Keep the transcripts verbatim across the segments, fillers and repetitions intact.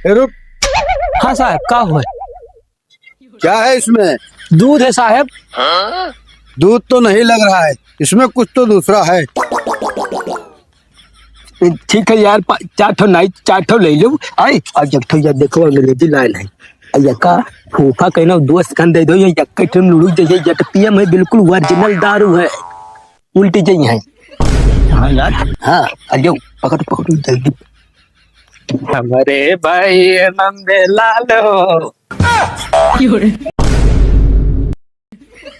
ए, रुक। हाँ साहब, का हुआ? क्या है इसमें? दूध है साहब। दूध तो नहीं लग रहा है, इसमें कुछ तो दूसरा है। ठीक है यार, पा-, चार ठो नाई, चार ठो ले लो। आई, और जब ठो यार देखो, अंग्रेजी लाइन है। या का फूफा कहना, दोस्त कन दे दो, ये यक्के ठो लुढ़क जैसे, ये तो पी एम है, बिल्कुल ओरिजिनल दारू है। उल्टी जई है। हाँ यार। हाँ, आ जाओ, पकड़ो, पकड़ो, जल्दी। हमारे भाई नंदे लालो।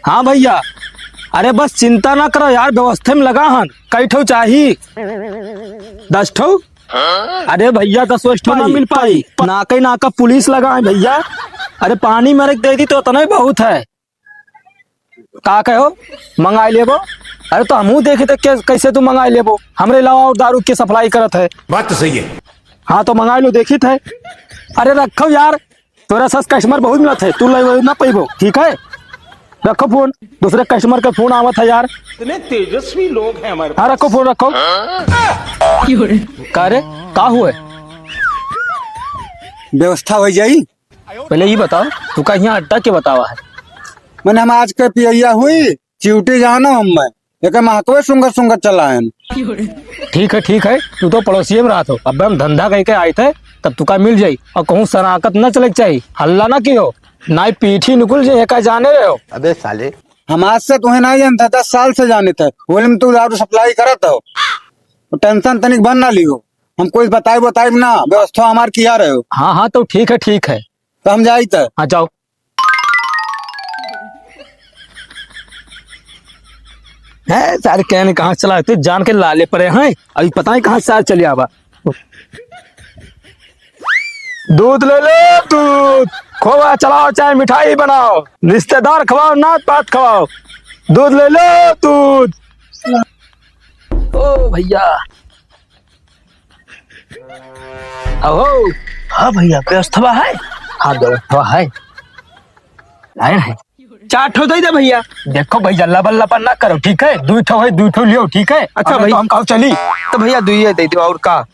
हाँ भैया, अरे बस चिंता ना करो यार, व्यवस्था में लगा हन, कई ठो चाही? दस ठो? अरे भैया, दस ठो ना मिल पाई, नाके नाका पुलिस लगा है भैया। अरे पानी में रख दे दी तो उतना ही बहुत है। का कहो, मंगाई लेबो? अरे तो हमहू देखी थे के-, कैसे तू मंगाई लेबो? हमरे अलावा और दारू के सप्लाई करत है। बात तो सही है। हाँ तो मंगाई लो, देखी थे। अरे रखो यार, तोरा साथ कस्टमर बहुत मिलत है, तू ले ना पैबो, ठीक है? रखो फोन, दूसरे कस्टमर के फोन आवत है यार। इतने तेजस्वी लोग हैं हमारे हाँ, रखो फोन, रखो। का रे, का हुए? व्यवस्था हो जाई। पहले ई बताओ, तू का यहाँ अड्डा के बतावा है? मने हम आज के पियैया हुई, चिउटी जानो हम मैं, एके महकवे सुंगत सुंगत चलायन। ठीक है, ठीक है, तू तो पड़ोसिये में रहत हो, अब हम धंधा कइके आइत है, तब तू का मिल जाई, और कहूँ सराकत न चले के चाही, हल्ला न कियो, नाई पीठी निकुल जाई, एका जाने रहे हो। अबे साले। हम आज से तुहें नाई जानत है, दस साल से जानित है, होली में तू दारू सप्लाई करत हो, तो टेंशन तनिक भर ना लियो, हम कोई बताइब बताइब ना, व्यवस्था हमार किया रहे हो। हाँ, हाँ, तो ठीक है, ठीक है। तो हम जाइत है। हाँ, जाओ। है सारे कहने कहाँ से चला, तू जान के लाले पड़े हैं, अभी पता नहीं कहाँ से सारे चले आवा। दूध ले लो, दूध। खोवा चलाओ, चाहे मिठाई बनाओ, रिश्तेदार खवाओ, नात पात खवाओ, दूध ले लो, दूध। ओ भैया, अहो। हाँ भैया, व्यवस्था है? हाँ, व्यवस्था है। लाइन है। चार ठो दे दे भैया। देखो भैया, लबर लबर ना करो, ठीक है? दुई ठो है, दुई ठो लियो, ठीक है? अच्छा अबे भाई। तो हम कहूँ चली। तो भैया, दुइये दे दो, और का?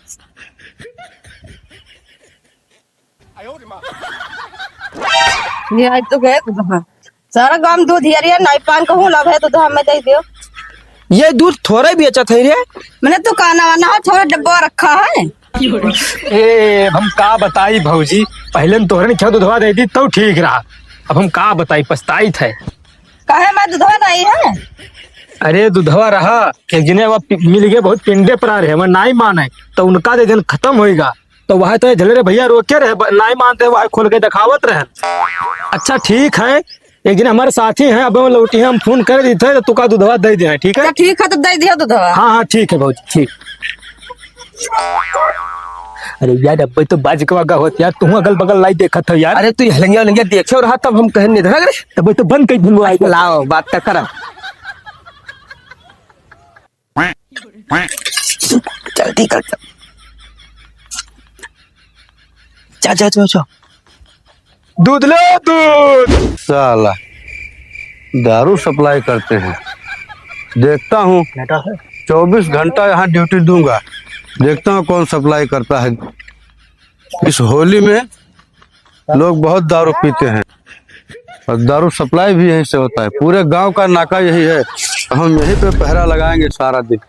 ये आज तो गए दूध, हाँ। सारा गांव दूध हियरिया, नाई पान कहूँ लब है, दूध हमें दे दियो। ये दूध थोड़े बेचत है रे। मैंने दुकान वाना हो, थोड़ा डब्बा रखा है। ए, अब हम का बताई भौजी, पहले न तोहरे न क्यों दूधवा दे दी, तब ठीक रहा। अब हम का बताई, पछताइत है। काहे मैं दूधवा नहीं है? अरे दूधवा रहा, एक जने अब पि-, मिल गए, बहुत पिंडे पर आ रहे, मैं नाई माने, तो उनका दे देन खत्म होइगा। तो वह तो झलरे भैया रोके रहे, ब-, नाई मानते, वह खोल के दिखावत रहे। अच्छा ठीक है, एक दिन हमारे साथी हैं, अब हम लौटी हैं, हम फोन कर देते हैं, तो तुका दूधवा दे दे, ठीक है? अच्छा, ठीक है, तो दे दियो दूधवा। हाँ, हाँ, ठीक है भौजी, ठीक। अरे यार, अब तो बाज के वागा होत यार, तू अगल बगल लाई देखत हो यार। अरे तू हलंगिया वलंगिया देखे रहा, तब हम कहे निधर रे। तब तो बंद कर दिन वो आई। लाओ, बात तो करो। जल्दी कर। जा, जा, जा, जा। दूध लो, दूध। साला, दारू सप्लाई करते हैं। देखता हूँ, चौबीस घंटा यहाँ ड्यूटी दूंगा। देखता हूँ, कौन सप्लाई करता है। इस होली में लोग बहुत दारू पीते हैं और दारू सप्लाई भी यहीं से होता है। पूरे गांव का नाका यही है, हम यहीं पे पहरा लगाएंगे सारा दिन।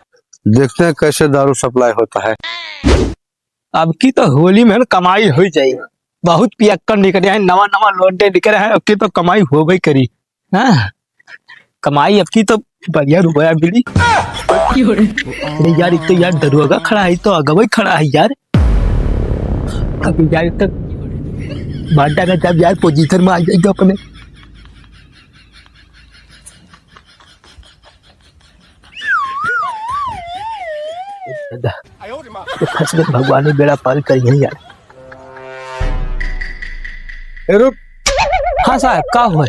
देखते हैं कैसे दारू सप्लाई होता है। अब की तो होली में न कमाई होइ जाई, बहुत पियक्कड़ निकरे हैं, नवा नवा लौंडे निकरे हैं, अब की तो कमाई होबे करी। हाँ, कमाई अब की तो बढ़िया रुपया मिली। अरे यार, एक तो यार दरोगा खड़ा है, तो अगवई खड़ा है यार। अब यार, एक तो बांटा का जब यार पोजीशन में आ जाएगा अपने। दादा, तो फंस गए, भगवान ही बेड़ा पार करी है यार। ए, रुक। हाँ साहब, का हुआ?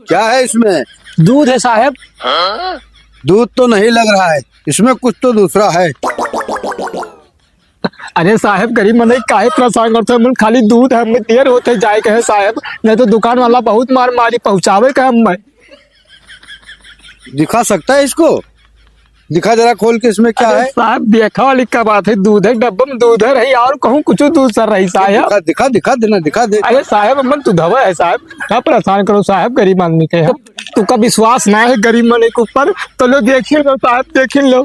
क्या है इसमें? दूध है साहब। दूध तो नहीं लग रहा है, इसमें कुछ तो दूसरा है। अरे साहब, गरीब मनई काहे परेशान करते हैं? खाली दूध है, हमें देर होते जाए के है साहब, नहीं तो दुकान वाला बहुत मार मारी पहुँचावे के हमें। दिखा सकता है इसको? दिखा जरा खोल के इसमें क्या अरे है? साहब, देखा वाली का बात है, दूध है, डब्बा में दूध है रही, और कहूँ कुछ दूध सर रही साहब। दिखा, दिखा, दिखा देना, दिखा दे। अरे साहब, अमन तू धवा है साहब, का परेशान करो साहब, गरीब आदमी के है। तुका विश्वास ना है गरीब मने के ऊपर, तो लो देखिए लो साहब, देखिए लो।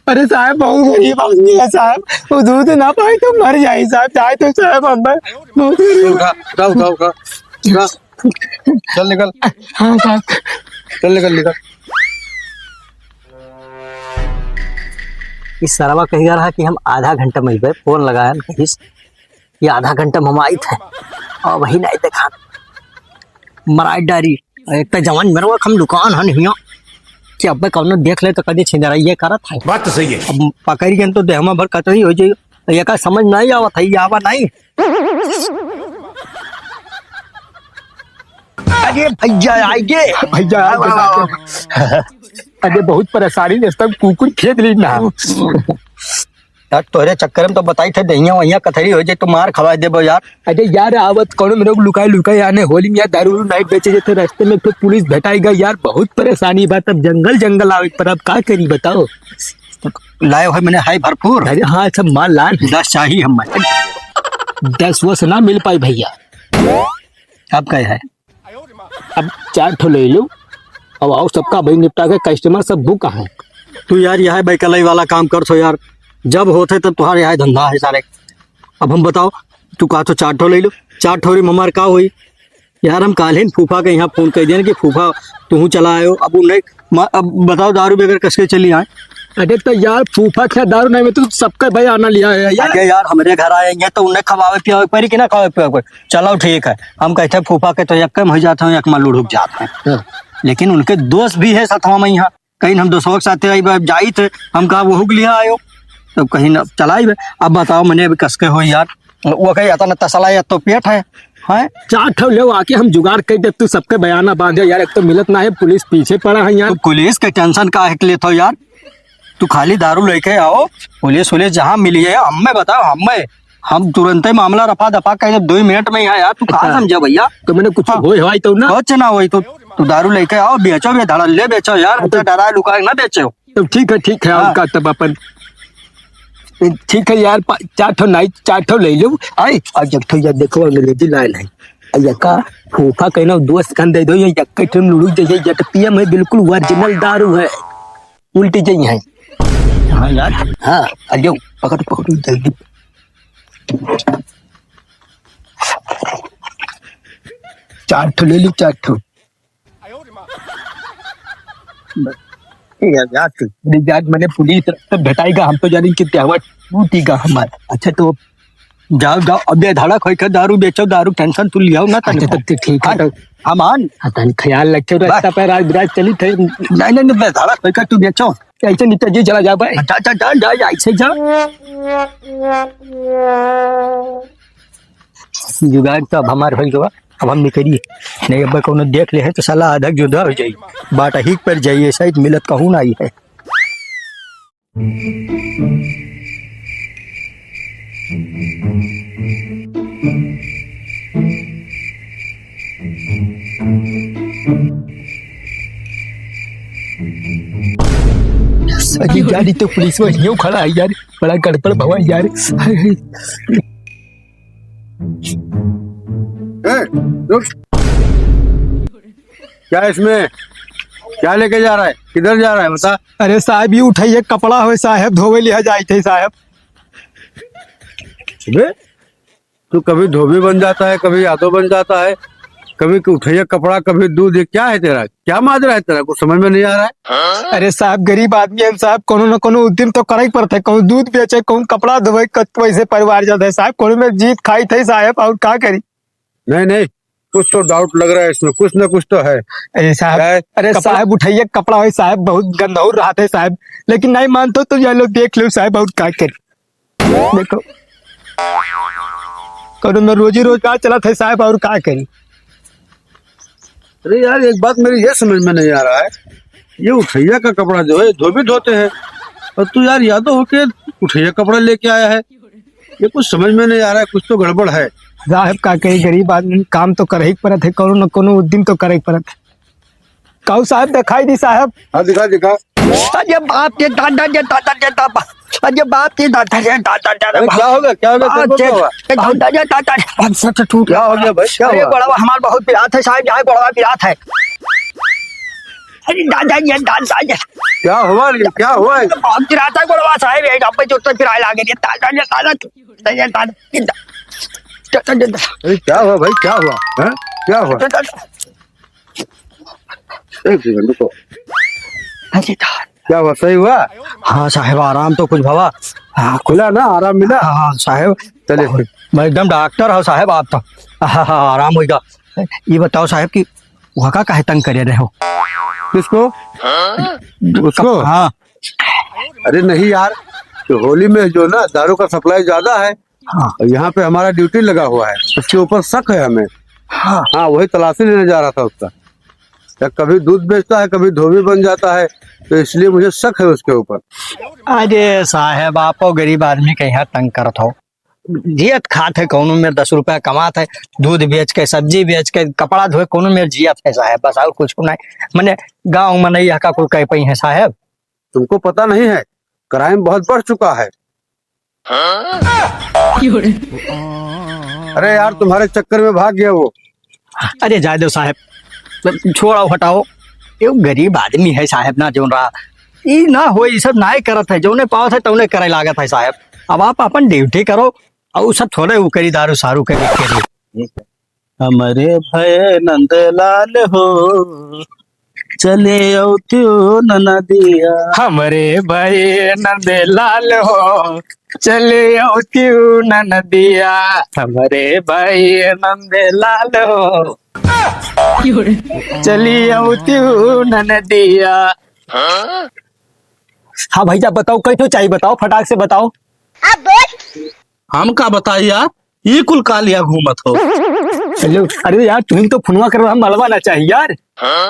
अरे साहब, बहुत गरीब आदमी है साहब, वो दूध ना पाए तो मर जाए साहब, जाए तो साहब हम बहुत गरीब। उठा, उठा, उठा, उठा, उठा। चल निकल। हाँ साहब। चल निकल, निकल। इस सरवा कही जा रहा कि हम आधा घंटा में अइबे, फोन लगाया न कहिस, ये आधा घंटा में हम आइत है, और वही नहीं देखा, मराई डारी। एक तो जवान मेरे को हम दुकान हन हिया कि अब्बे कौनो देख ले तो कदी छिंदराइये करत है। बात तो सही है। अब पकड़ के तो देहमा भर कतरी हो जाई, तो ये का समझ नहीं आवत है, ये आवा नहीं। अरे भैया आइए। भैया, आइए। वाह, वाह, वाह। अरे बहुत परेशानी, जब तक कुकुर खेद ली ना। यार, तोहरे चक्कर में तो बताई थे, दहिया वहिया कथरी हो जाए तो मार खवा देबो यार। अरे यार, आवत कौनो मेरे को लुकाए लुकाए आने, होली में यार दारू उरू नहीं बेचे जाते, रास्ते में तो पुलिस भेटाएगा यार, बहुत परेशानी बात। अब जंगल जंगल आवे पर अब का करी बताओ। लाए हो मैंने हाई भरपूर। अरे हाँ, सब माल लान। दस चाहिए हमें। दस वो से ना मिल पाई भैया। अब क्या है? अब चार ठो ले लो, अब आओ सबका भाई निपटा के, कस्टमर सब बुक है। तू यार यह बैकलाई वाला काम कर थो यार, जब होते तब तुम्हारे यहाँ धंधा है सारे। अब हम बताओ, तू कहा तो चार ठो ले लो, चार ठो रे में हमार का होई? यार हम काल्हिन फूफा के यहाँ फोन कर दिया कि फूफा तू चला आयो, अब उन्हें म-, अब बताओ दारू बगैर कसके चली आए? अरे तो यार फूफा क्या दारू नहीं में तू सबका भाई आना लिया है यार। अरे यार हमरे घर आएंगे तो उन्हें खवावे पियावे पड़ी कि ना खवावे पियावे पड़ी? चलो ठीक है, हम कहते हैं फूफा के तो एक कम हो जाता हूँ, एक मालूड़ रुक जाता है। हाँ। लेकिन उनके दोस्त भी है सथवा में यहाँ, कहीं हम दोस्तों के साथ आई बा, जाई थे, हम कहा वहू के लिए आयो, तो कहीं ना चलाई बे। अब बताओ मने अभी कसके हो यार, वो कहे इतना तसला या तो पेट है, हैं? चार ठो ले आके हम जुगाड़ कर दे, तू सबके बयाना बांधे यार, एक तो मिलत ना है, पुलिस पीछे पड़ा है यार। तो पुलिस के टेंशन का है के लेत हो यार? तू खाली दारू लेके आओ, पुलिस वुलिस जहाँ मिली है, हमें बताओ, हमें, हम तुरंते मामला रफा दफा कर देब, दो ही मिनट में यहाँ यार, तू कहाँ अच्छा। समझे भैया? तो मैंने कुछ हाँ। होए हवाई तो ना? कुछ ना होई, तू, तू दारू लेके आओ, बेचो, बे धड़ल्ले बेचो यार, अच्छा। इतना डराए लुकाए ना बेचो। तो ठीक है, ठीक है, हाँ। और का तब अपन, ठीक है यार, पा-, चार ठो नाई, चार ठो ले लो, आई, और एक ठो यार देखो अंग्रेजी लाइन है, ये का फूफा कहना दोस्त कन दे दो, ये एक ठो लुढ़क जैसे एट पी एम है, बिल्कुल ओरिजिनल दारू है। उल्टी जई है। हाँ यार। हाँ, आ जाओ, पकड़, पकड़, जल्दी। चार ठो ले ली, चार ठो। यार, यार, तू, यार, मैंने पुलिस तो भेटाएगा, हम तो जानी कि त्यावा टूटेगा हमारा। अच्छा, तो जाओ, जाओ, अब ये धड़क होई के दारू बेचो, दारू टेंशन तू लियाओ ना तनी अच्छा, को। तो ठीक है, हाँ, तो हम आन। हाँ, तनी ख्याल रखे, बस। रास्ता पे राज बिराज चली थे। नहीं, नहीं, नहीं, धड़क होई के तू बेचो। ऐसे निकल जी, चला जा भाई। जा, जा, जा, जा, जा, ऐसे जा। जुगाड़ तो अब हमार होई गवा, अब हम निकली। नहीं, अब कौनो देख ले है तो साला आधा जुदा हो जाई। बाटा ही पर जाइए, शायद मिलत कहूँ ना आई है। अरे यार, ये तो पुलिस में यूं खड़ा है यार, बड़ा गड़बड़ भवा यार। हाय, हाय। ए, रुक। क्या इसमें, क्या लेके जा रहा है, किधर जा रहा है, बता। अरे साहब, ये उठाइए, कपड़ा होए साहब, धोवे लिया जाए थे साहब। अबे, तू कभी धोबी बन जाता है, कभी यादव बन जाता है, कभी उठैया कपड़ा, कभी दूध, ये क्या है तेरा? क्या माजरा है तेरा? कुछ समझ में नहीं आ रहा है। अरे साहब, गरीब आदमी हम साहब, कोनो न कोनो उद्यम तो करे ही पड़त है, कहूँ दूध बेचे, कहूँ कपड़ा धोवे, कत-, वैसे परिवार चलत है साहब, कोनो में जीत खाई थे साहब, और का करी? नहीं, नहीं, कुछ तो डाउट लग रहा है इसमें, कुछ ना कुछ तो है। अरे साहब, क्या है? अरे कपड़ा साहब, उठैया कपड़ा है साहब, बहुत गंदहू रहत है साहब, लेकिन नहीं मानते तो ये लो देख लो साहब, और का करी? देखो, करो में रोजी रोजगार चलत है साहब, और का करी? अरे यार, एक बात मेरी ये समझ में नहीं आ रहा है, ये उठैया का कपड़ा जो है, धोबी धोते हैं, और तू यार यादव होके उठैया कपड़ा लेके आया है, ये कुछ समझ में नहीं आ रहा है, कुछ तो गड़बड़ है। साहब का कही, गरीब आदमी, काम तो करे ही पड़त है, कोनो न कोनो उद्यम तो करे ही पड़त है। कहू साहब, दिखाई दी साहब। हाँ, दिखा, दिखा। अरे बाप रे दादा रे दादा रे दादा। अरे बाप रे दादा रे दादा रे अरे बाप। क्या हो गया? क्या हो गया? बाप तुमको रे, क्या हुआ? ए दादा रे दादा रे, बाप से तो टूट क्या हो गया भाई? क्या अरे हुआ? गोड़वा हमार बहुत पिरात है साहब, यहाँ गोड़वा पिरात है। अरे दादा रे दादा रे। क्या हुआ रे? क्या हुआ है? बहुत पिरात है गोड़वा साहब, ये अब जो तो पिराए लागे रे दादा रे दादा। दादा रे दादा। दादा रे दादा। अरे क्या हुआ भाई? क्या हुआ? हैं? क्या हुआ? दादा रे दादा। एक सेकंड रुको। अरे दादा। क्या हुआ, सही हुआ? हाँ साहेब, आराम तो कुछ भवा। हाँ, खुला ना, आराम मिला? हाँ, हाँ, साहेब। चलिए, फिर। मैं एकदम डॉक्टर हूँ साहेब, आप तो। हाँ, हाँ, आराम होइगा। ये बताओ साहेब कि वका काहे तंग करे रहे हो? किसको? उसको? हाँ। अरे नहीं यार, तो होली में जो ना दारू का सप्लाई ज्यादा है, हाँ। और यहाँ पे हमारा ड्यूटी लगा हुआ है, उसके ऊपर शक है हमें। हाँ। हाँ, वही तलाशी लेने जा रहा था उसका। या कभी दूध बेचता है, कभी धोबी बन जाता है, तो इसलिए मुझे शक है उसके ऊपर। अरे साहेब, आपो गरीब आदमी के यहाँ तंग करत हो। जियत खात है, कौनो मेर दस रुपया कमात है, दूध बेच के, सब्जी बेच के, कपड़ा धोए, कौनो मेर जियत है साहेब, बस और कुछ नहीं। मने गाँव में नहीं है का कोई कह पाई है साहेब। तुमको पता नहीं है, क्राइम बहुत बढ़ चुका है। अरे यार, तुम्हारे चक्कर में भाग गया वो। अरे जाए दो साहेब, छोड़ो, हटाओ। ये गरीब आदमी है साहेब ना, जोन रहा, ई ना हो, ई सब नाय करत है, जौने पावत है तौने करे लागत है साहेब। अब आप अपन ड्यूटी करो, और सब थोड़े उ करी, दारू सारू करी, करी। हमरे भये नंदलाल हो, चले अउतिउ ननदिया। हमरे भये नंदलाल हो, चले अउतिउ ननदिया। हमरे भये नंदलाल हो, चले अउतिउ ननदिया। हाँ भैया, बताओ, कैसे चाहिए, बताओ, फटाक से बताओ। हम का बताई यार, ई कुल का लिया घूमत हो? हेलो, अरे यार, तुहिन तो फोनवा करो, हम मलवा ना चाहिए यार।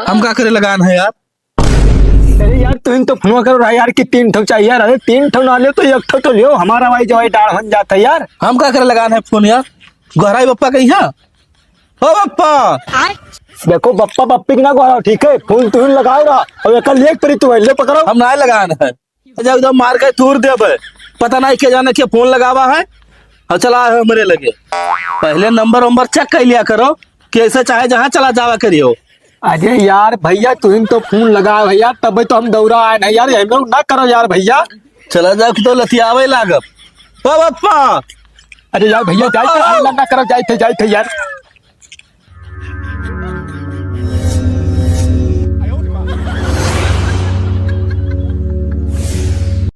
हम का करे लगान है यार? अरे यार, तुहिन तो फोनवा करो रहा यार कि तीन ठो चाहिए यार। अरे तीन ठो ना लियो तो एक ठो तो लियो, हमारा भाई जो है डाढ़ बन जाता है यार। हम का करे लगान है फोन यार? गोहराई बप्पा कहीं है? ओ बप्पा। देखो बप्पा बप्पी के ना गोहराओ, ठीक है? फोन तुहिन लगाओ रहा और एक लेक परी तू है, ले पकड़ो। हम ना लगान है। जब एकदम मार के तूर देबे। पता नहीं के जाने के फोन लगावा है और चला है हमरे लगे। पहले नंबर वंबर चेक कर लिया करो कि ऐसे चाहे जहाँ चला जावा करियो। अरे यार भैया, तुहिन तो फोन लगाए है यार, तबे तो हम दौड़ा आए ना यार, यही लोग ना करो यार भैया। चला जाओ कि तो लतियावे लागब। ओ बप्पा। अरे यार भैया, जाए थे, हल्ला ना करो, जाए थे, जाए थे यार।